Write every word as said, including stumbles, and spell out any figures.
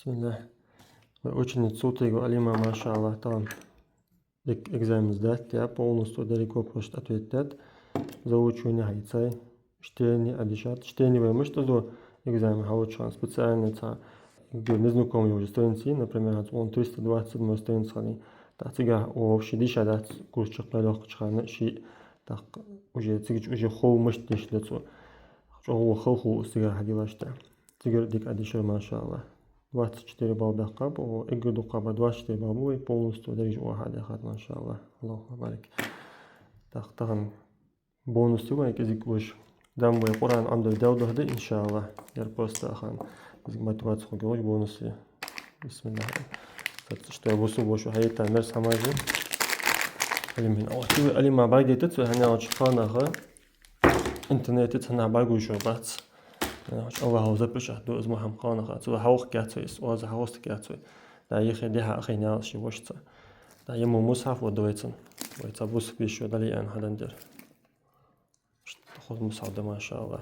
Бисмиллах. Вай ученица Султыгова Алима, машаллах, тахан дика экзамен сдать даьд, полностью деррига вопросашта ответ даьд. Заучивание хьаийцай, чтение а дешад. Чтение вай мишта деш да, экзамен хьалуча хана специально цхьа, эггара незнакомый уже страница, например, хӀанз цун триста двадцать седьмой страница хиннай. ТӀаккха цигахьа вообще дийша дац, курс чакхбаьлча хана ший, тӀаккха уже цига чу уже хов мишта дешаргда цо. ЧӀоагӀа хала хул из цигахьа хьадилла тӀехьа. Цигара дика Ӏодешар, машаллах. Двадцать четыре балл баьккхаб, о, эггара дукхагӀбар двадцать четыре балл ба вай, полностью дерригаш оаха хьадаьхад, машаллах. Аллаху барик. ТӀаккха тахан бонус я вай кӀезига уж. Дам вай Къуръан Ӏомадар Даьла духьа да, иншаллах. Ер просто ахан кӀезига мотиваци хургйолаш бонус я. Бисмиллах. Саца, что я бусалба воша хьаийта мерза хӀамаш я. Алимин. Алима бӀаргадайта цо, хӀана аьлча кхалнаха интернете цхьаннахьа бӀаргагуш бац. Э, Аллахьа запрещать ду из мо хӀама кхалнаха. Цо хьалха кхаьчай из, оаз хьалха кхаьчай. Да, ихе дехьа ахи нялаш ши вошца. Да, ему мусхьаф вот вайцан. Вайца бусалба йиша дале аьнна хьаденна дар. Хоза мусхьаф да, машаллах.